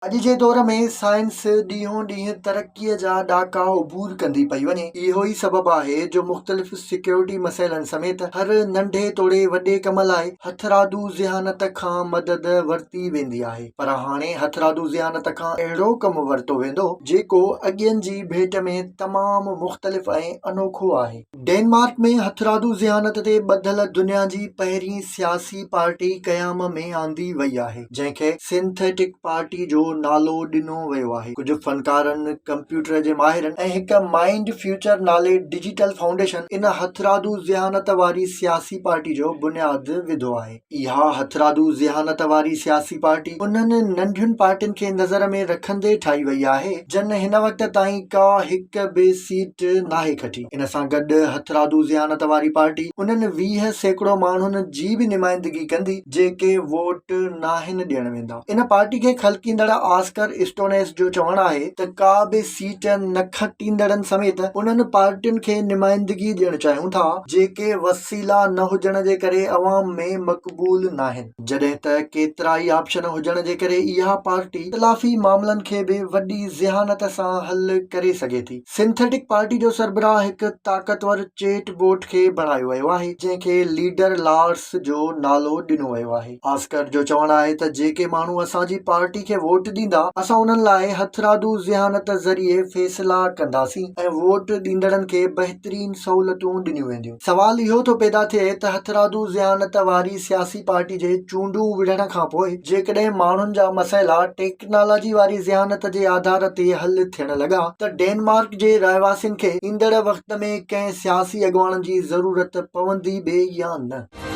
اڄ جي دور ۾ سائنس ڏينهون ڏينهن ترقيء جا ڏاڪا عبور ڪندي پئي وڃي. اهو ئي سبب آهي جو مختلف سيڪيورٽي مسئلن سميت هر ننڍي توڙي وڏي ڪم لاء هٿرادو ذهانت کان مدد ورتي ويندي آهي. پر هاڻي هٿرادو ذهانت کان اهڙو ڪم ورتو ويندو جيڪو اڳين جي ڀيٽ ۾ تمام مختلف ۽ انوکو آهي. ڊينمارڪ ۾ هٿرادو ذهانت تي ٻڌل دنيا جي پهرين سياسي پارٽي قيام ۾ آندي وئي آهي، جنهن کي سنٿيٽڪ پارٽي جو نالو ڏنو ويو آهي. ڪجهه فنڪارن، ڪمپيوٽر جي ماهرن ۽ هڪ مائينڊ فيوچر نالي ڊجيٽل فائونڊيشن ان هٿرادو ذهانت واري سياسي پارٽي جو بنياد وڌو آهي. اها هٿرادو ذهانت واري سياسي پارٽي انهن ننڍين پارٽين کي نظر ۾ رکندي ٺاهي وئي آهي، جن هن وقت تائين ڪا هڪ به سيٽ ناهي کٽي. ان سان گڏ هٿرادو ذهانت واري پارٽي انهن 20% ماڻهن جي به نمائندگي ڪندي، جيڪي ووٽ ناهن ڏيڻ ويندا. ان پارٽي کي خلقيندڙ آسڪر اسٽونيس جو چوڻ آهي ته ڪا به سيٽ نه کٽيندڙن سميت انهن پارٽين کي نمائندگي ڏيڻ چاهيون ٿا، جيڪي وسيلا نه هجڻ جي ڪري عوام ۾ مقبول ناهن. جڏهن ته ڪيترائي آپشن هجڻ جي ڪري اها پارٽي اختلافي معاملن کي به وڏي ذهانت سان حل ڪري سگهي ٿي. سنٿيٽڪ پارٽي جو سربراهه هڪ طاقتور چيٽ بوٽ کي بڻايو ويو آهي، جنهن کي ليڊر لارس جو نالو ڏنو ويو آهي. آسڪر جو چوڻ آهي ته جيڪي ماڻهو اسان جي پارٽي کي ووٽ ڏيندا، اسان انهن لاء هٿرادو ذهانت ذريعي فيصلا ڪنداسين ۽ ووٽ ڏيندڙن کي بهترين سهولتون ڏنيون وينديون. سوال اهو ٿو پيدا ٿئي ته هٿرادو ذهانت واري سياسي پارٽي جي چونڊون وڙهڻ کانپوء جيڪڏهن ماڻهن جا مسئلا ٽيڪنالاجي واري ذهانت جي آڌار تي حل ٿيڻ لڳا ته ڊينمارڪ جي رهواسين کي ايندڙ وقت ۾ ڪنهن سياسي اڳواڻ جي ضرورت پوندي به يا نه؟